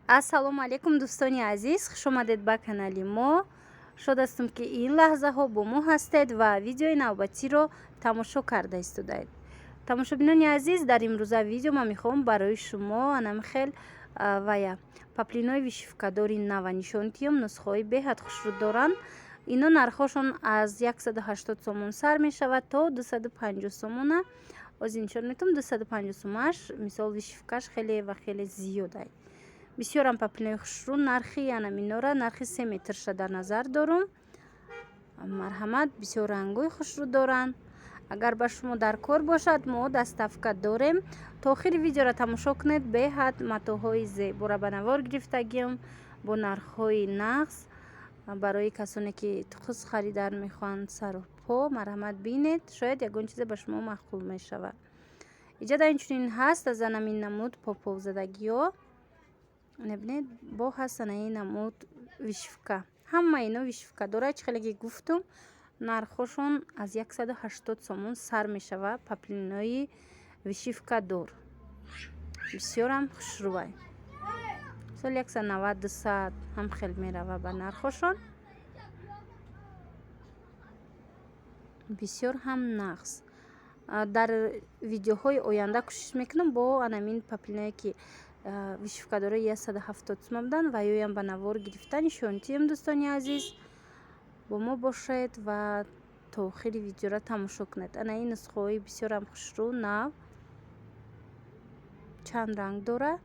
Ассалому алайкум, дӯстони азиз, хушомадед ба канали мо. Шод ҳастам, ки ин лаҳзаҳо бо мо ҳастед ва видеои навбатиро тамошо карда истодаед. Тамошобинони азиз, дар имрӯза видео ман мехоҳам барои шумо анами хел вая поплинои вышивкадори нава нишон диҳам. Нусхаҳои беҳад хушрӯ доранд ино. Нархҳошон аз 180 сомон сар мешавад то 250 сомона. Ҳозир нишон метавам. 250 сомаш, мисол, вышивкаш хеле ва хеле зиёд. Бисёрам поплинои хушрӯ. Нархи анаминора, нархи 3 метрша дар назар дорум. Марҳамат, бисёр рангҳои хушрӯ доранд. Агар ба шумо дар кор бошад, мо доставка дорем. То охири видеоро тамошо кунед. Беҳад матоъҳои зебора ба навор гирифтагиам бо нархҳои нағз. Барои касоне ки тухс харидан мехоҳанд, сару по, марҳамат, бинед, шояд ягон чизе ба шумо маъқул мешавад. Иҷода инчунин ҳаст аз анамин намуд поповзадагиҳо. Мебинед, бо ҳаст анаи намуд вышивка. Ҳама ино вышивка дорад. Чӣ хеле ки гуфтум, нархҳошон аз 180 сомон сар мешавад. Поплинои вышивкадор бисёрам хушрӯвай. Мисол, 190, 200 ҳам хел мерава ба нархҳошон. Бисёр ҳам нағз. Дар видеоҳои оянда кӯшиш мекунам бо анамин поплиное, ки вышивкадорои 170 сума буданд, ва ёям ба навор гирифта нишон диҳем. Дӯстони азиз, бо мо бошед ва то охири видеоро тамошо кунед. Ана ин нусхаҳои бисёрам хушрӯ, нав, чанд ранг дорад.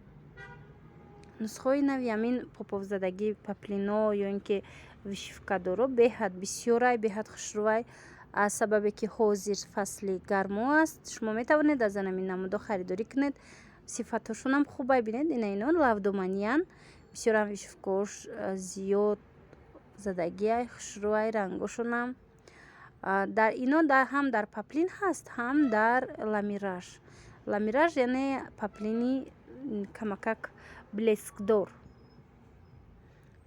Нусхаҳои нави ҳамин поповзадагӣ, поплино ё ин ки вышивкадоро беҳад бисёрай, беҳад хушрӯвай. Аз сабабе ки ҳозир фасли гармо аст, шумо метавонед аз анамин намудҳо харидорӣ кунед. Сифатҳошонам хубай. Бинед, ина ино лавдоманиян. Бисёрам вышивкаош зиёд задагиай, хушрӯай рангошонам. Дар ино ҳам дар поплин ҳаст, ҳам дар ламираж. Ламираж яъне поплини камакак блескдор.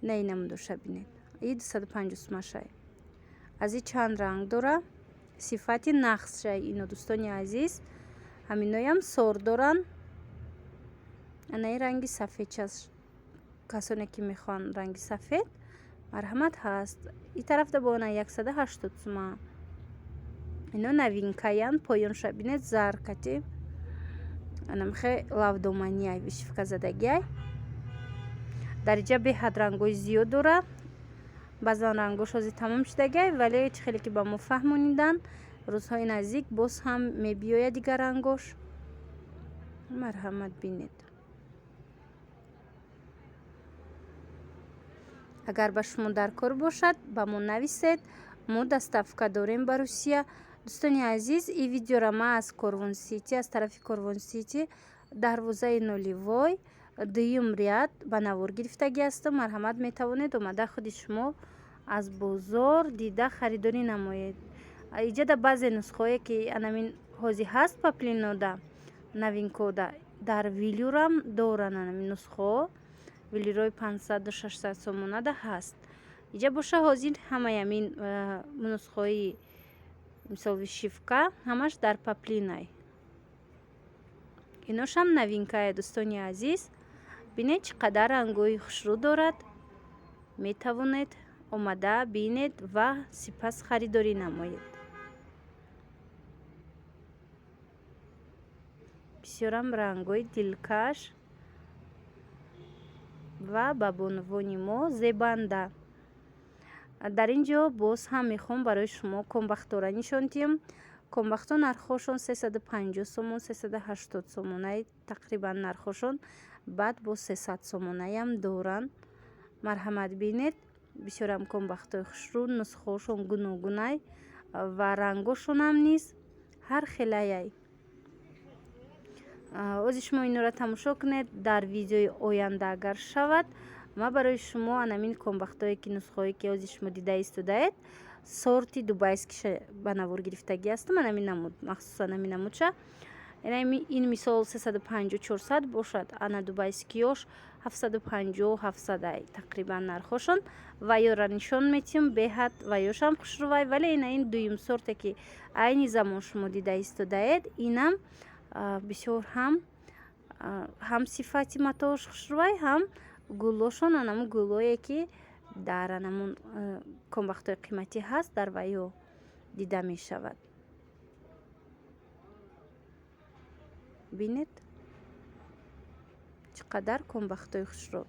Ина ин намудоша бинед, и 250 сумашай. Аз и чанд ранг дора. Сифати нағзшай ино, дӯстони азиз. Ҳаминоям сор доранд. Анаи ранги сафедчаш, касоне ки мехоҳанд ранги сафед, марҳамат, ҳаст. И тарафда бо ана 180 сума. Ино новинкаян. Поёнша бинед, зар кати анамхе лавдоманиай, вышивка задагиай. Дар иҷа беҳад рангҳои зиёд дора. Баъзан рангош ҳозир тамом шудагиай, вале чӣ хеле ки ба мо фаҳмониданд, рӯзҳои наздик боз ҳам мебиёяд дигар рангош. Марҳамат, бинед. Агар ба шумо дар кор бошад, ба мо нависед, мо доставка дорем ба Русия. Дӯстони азиз, и видеора ман аз Корвон Сити, аз тарафи Корвон Сити, дарвозаи нулевой, дуюм ряд ба навор гирифтагӣ ҳастам. Марҳамат, метавонед омада худи шумо аз бозор дида харидорӣ намоед. Иҷода баъзе нусхаҳое, ки анамин ҳозир ҳаст, поплинода новинкода, дар велюрам доранд. Анамин нусхаҳо велюрои 500-у 600 сомонада ҳаст. Иҷа боша, ҳозир ҳамаи ҳамин нусхаҳои, мисол, вышивка ҳамаш дар поплинай. Иношам новинкае, дӯстони азиз. Бинед, чӣ қадар рангҳои хушрӯ дорад. Метавонед омада бинед ва сипас харидорӣ намоед. Бисёрам рангҳои дилкаш ва ба бонувони мо зебанда. Дар ин ҷо боз ҳам мехоҳам барои шумо комбахтора нишон диҳам. Комбахтҳо нархҳошон 350 сомон, 380 сомонаи тақрибан нархҳошон, баъд боз 300 сомонаям доранд. Марҳамат, бинед, бисёрам комбахтҳои хушрӯ, нусхаҳошон гуногунай ва рангошонам низ ҳар хелаяй. Ози шумо инора тамошо кунед. Дар видеои оянда, агар шавад, ман барои шумо анамин комбахтҳое, ки нусхаҳое, ки ҳозир шумо дида истодаед, сорти дубайскиша ба навор гирифтагӣ ҳастам. Анамин намуд, махсусан ҳамин намудша. Ин, мисол, 350, 400 бошад, ана дубайскиёш 750, 700-ай тақрибан нархҳошон. Ва ёра нишон метиҳам. Беҳад ва ёшам хушрӯвай, вале ина ин дуюм сорте, ки айни замон шумо дида истодаед, инам бисёр ҳам сифати матоаш хушрӯвай, ҳам Гулошон анамун гулое, ки дар анамун комбахтҳои қиматӣ ҳаст, дар вайо дида мешавад. Бинед, чӣ қадар комбахтҳои хушрӯ.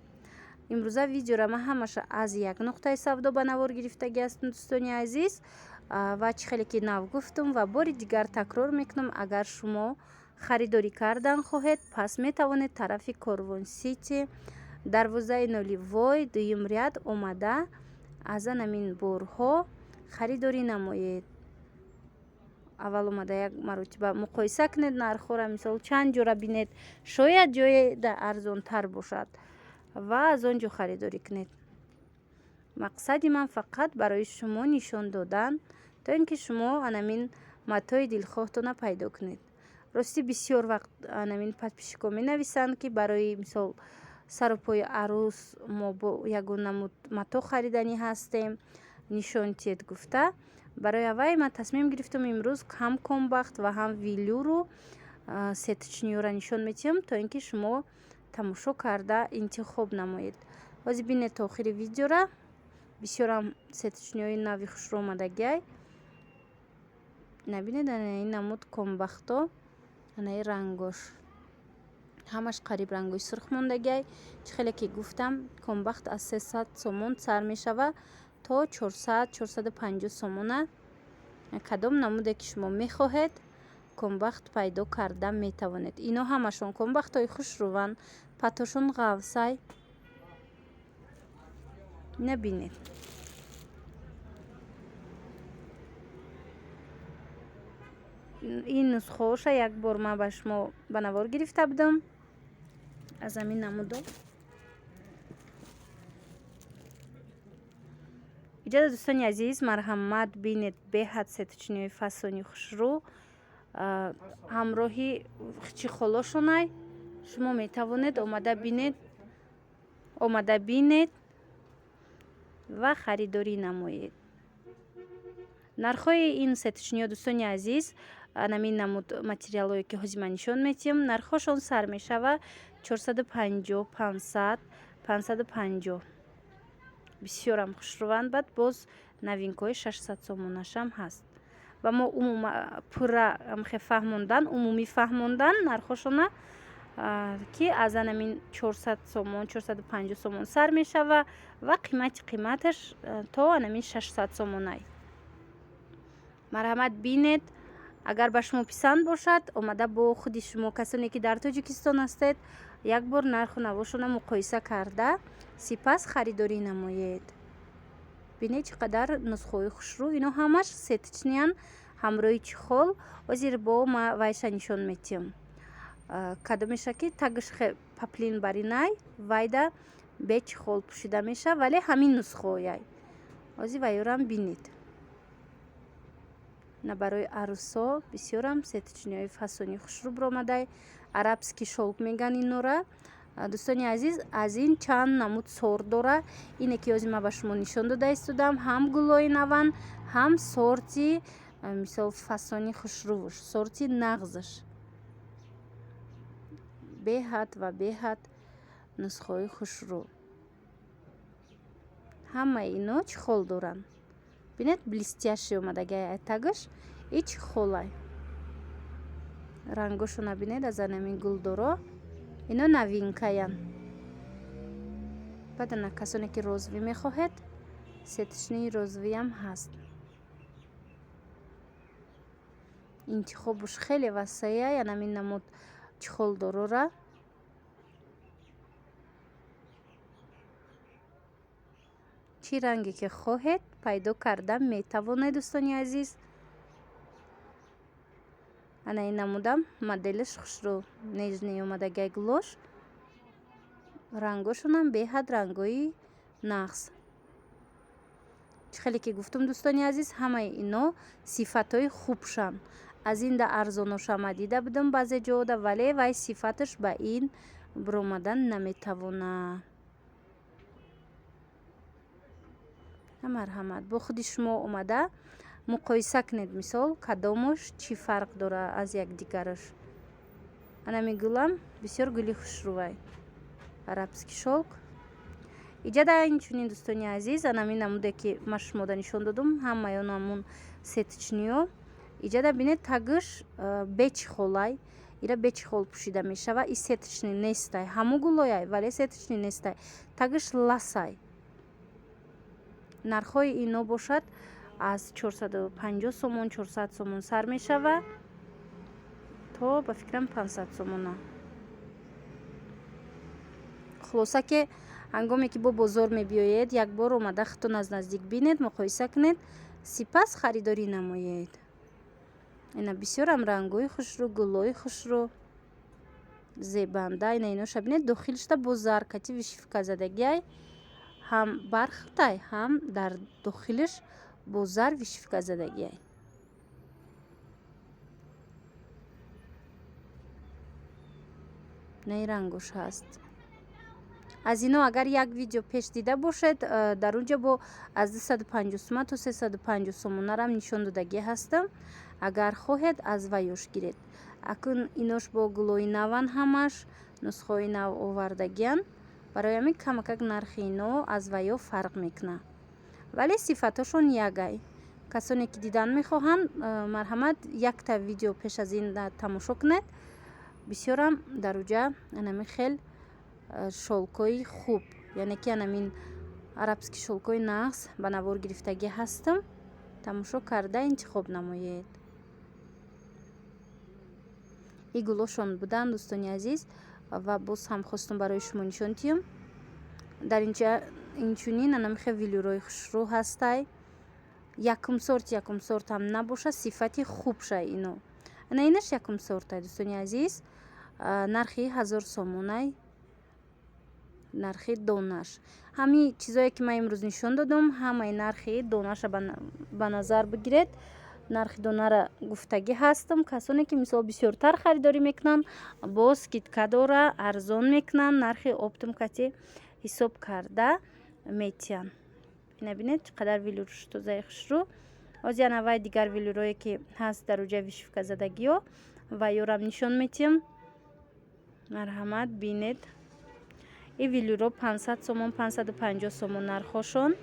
Имрӯза видеора ман ҳамаша аз як нуқтаи савдо ба навор гирифтагӣ ҳастам, дӯстони азиз. Ва чӣ хеле ки нав гуфтум ва бори дигар такрор мекунам, агар шумо харидорӣ кардан хоҳед, пас метавонед тарафи Корвон Сити, дарвозаи нулевой, дуюм ряд омада, аз анамин борҳо харидорӣ намоед. Аввал омада як маротиба муқоиса кунед нархҳоро, мисол, чанд ҷора бинед, шояд ҷое арзонтар бошад ва аз он ҷо харидорӣ кунед. Мақсади ман фақат барои шумо нишон додан, то ин ки шумо анамин матои дилхоҳтона пайдо кунед. Ростӣ, бисёр вақт анамин подписчикҳо менависанд, ки барои мисол сару пои арӯс мо бо ягон намуд мато хариданӣ ҳастем, нишон тиҳед гуфта. Барои аввай ман тасмим гирифтам, имрӯз ҳам комбахт ва ҳам велюру сеточныйёро нишон медиҳам, то ин ки шумо тамошо карда интихоб намоед. Ҳозир бинед то охири видеора, бисёрам сеточныйҳои нави хушрӯ омадагиай. Набинед, ана ин намуд комбахто, анаи рангош ҳамаш қариб рангои сурх мондагиай. Чӣ хеле ки гуфтам, комбахт аз 300 сомон сар мешава то 400, 450 сомона. Кадом намуде ки шумо мехоҳед, комбахт пайдо карда метавонед. Ино ҳамашон комбахтҳои хушрӯванд, патошон ғафсай. Набинед, ин нусхаоша як бор ман ба шумо ба навор гирифта будам аз ҳамин намудо. Иҷоза, дӯстони азиз, марҳамат, бинед, беҳад сеточныйҳои фасони хушрӯ ҳамроҳи чехолошонай. Шумо метавонед омада бинед, омада бинед ва харидорӣ намоед. Нархҳои ин сеточныйҳо, дӯстони азиз, анамин намуд материалҳое, ки ҳозир ман нишон медиҳам, нархҳошон сар мешава 450, 500, 550. Бисёрам хушрӯванд. Баъд боз новинкаҳои 600 сомонашам ҳаст. Ба мо умума пурра амхе фаҳмондан, умумӣ фаҳмондан нархҳошона, ки аз анамин 400 сомон, 450 сомон сар мешава ва қимати қиматаш то анамин 600 сомонай. Марҳамат, бинед, агар ба шумо писанд бошад, омада бо худи шумо, касоне ки дар Тоҷикистон ҳастед, як бор нарху навошона муқоиса карда, сипас харидорӣ намоед. Бинед, чӣ қадар нусхаҳои хушрӯ. Ино ҳамаш сеточныйян ҳамроҳи чехол. Ҳозир бо ма вайша нишон медиҳам, кадомеша ки тагш поплин баринай, вайда бе чехол пӯшида мешава, вале ҳамин нусхаояй. Ҳозир вайёрам бинед. На, барои арӯсо бисёрам сеточныйҳои фасони хушрӯ биромадай. Арабский шёлк меган инора. Дӯстони азиз, аз ин чанд намуд сорт дора. Ине ки ҳозир ман ба шумо нишон дода истодам, ҳам гулои наванд, ҳам сорти, мисол, фасони хушрӯш, сорти нағзаш. Беҳад ва беҳад нусхаҳои хушрӯ. Ҳамаи ино чехол доранд. Бинед, блестящий омадагай тагаш и чехолай. Рангошона бинед, аз анамин гулдоро. Ино новинкаян. Баъд ана касоне ки розовый мехоҳед, сеточныйи розовыйам ҳаст. Интихобуш хеле васея. Анамин намуд чехолдорора чӣ ранге ки хоҳед, пайдо карда метавонед, дӯстони азиз. Ана ин намудам моделаш хушрӯ, нежный омадагай гулош, рангошонам беҳад рангои нағз. Чӣ хеле ки гуфтум, дӯстони азиз, ҳамаи ино сифатҳои хубшанд. Аз ин да арзоноша ма дида будам баъзе ҷода, вале вай сифаташ ба ин биромадан наметавонад. Марҳамат, бо худи шумо омада муқоиса кунед, мисол, кадомош чӣ фарқ дора аз якдигараш. Анами гулам бисёр гули хушрӯвай, арабский шёлк. Иҷада инчунин, дӯстони азиз, анамин намуде, ки ма шумода нишон додум, ҳамаи он ҳамун сеточный ё. Иҷада бинед, тагиш бе чехол ай, ира бе чехол пӯшида мешава. И сеточный нестай, ҳаму гулояй, вале сеточный нестай, тагиш ласай. Нархҳои ино бошад, аз 450 сомон, 400 сомон сар мешава то, ба фикрам, 500 сомона. Хулоса, ки ҳангоме ки бо бозор мебиёед, якбор омада худтон аз наздик бинед, муқоиса кунед, сипас харидорӣ намоед. Ина бисёрам рангҳои хушрӯ, гулҳои хушрӯ, зебанда. Ина иноша бинед, дохилшда бо заркати вышивка задагиай, ҳам бархатай, ҳам дар дохилиш бо зар вышивка задагиай. Наи рангош ҳаст. Аз ино агар як видео пеш дида бошед, дар он ҷо бо аз 250 сумон то 350 сомонарам нишон додагӣ ҳастам. Агар хоҳед, аз ваёш гиред. Акун инош бо гулои наван, ҳамаш нусхаҳои нав овардагиян, барои ҳамин камакак нархи ино аз ваё фарқ мекунад, вале сифатҳошон ягай. Касоне ки дидан мехоҳанд, марҳамат, якта видео пеш аз ин тамошо кунед. Бисёрам дар уҷа анами хел шёлк ои хуб, яъне ки анамин арабский шёлк ои нағз ба навор гирифтагӣ ҳастам, тамошо карда интихоб намоед. И гулошон буданд, дӯстони азиз, ва боз ҳам хостум барои шумо нишон диҳам. Дар инҷа инчунин анамихе велюрои хушрӯ ҳастай, якум сорт, якум сортам набошад, сифати хубшай ино. Ана инаш якум сортай, дӯстони азиз, нархи 1000 сомонай, нархи донаш. Ҳамин чизое, ки ман имрӯз нишон додам, ҳамаи нархи донаша ба назар бигиред. Нархи донара гуфтагӣ ҳастам. Касоне ки, мисол, бисёртар харидорӣ мекунанд, боз скидка дора, арзон мекунанд, нархи оптом кати ҳисоб карда метиҳанд. Ина бинед, чӣ қадар велюрш тозаи хушрӯ. Оз янавай дигар велюрое, ки ҳаст, дар уҷа вышивка задагиё ва ёрам нишон метиҳам, марҳамат, бинед. И велюро 500 сомон, 550 сомон, нархҳошон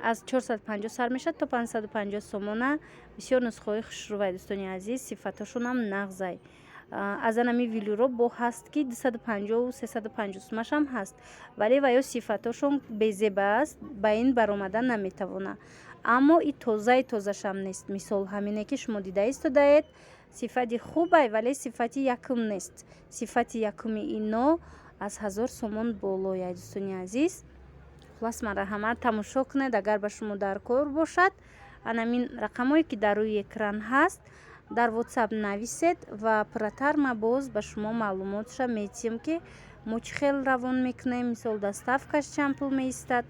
аз 450 сар мешавад то 550 сомона. Бисёр нусхаҳои хушрӯвай, дӯстони азиз, сифатҳошонам нағзай. Аз анами велюро бо ҳаст, ки 250-у 350 сумашам ҳаст, вале ва ё сифатҳошон безеба аст, ба ин баромада наметавонад. Аммо и тозаи тозашам нест. Мисол, ҳамине ки шумо дида истодаед, сифати хубай, вале сифати якум нест. Сифати якуми ино аз 1000 сомон болояй, дӯстони азиз. Хулас, марҳамат, тамошо кунед. Агар ба шумо дар кор бошад, анамин рақамҳое, ки дар рӯи экран ҳаст, дар WhatsApp нависед ва пурратар ма боз ба шумо маълумотша метиҳем, ки мо чӣ хел равон мекунем, мисол, доставка ш чанд пул меистад.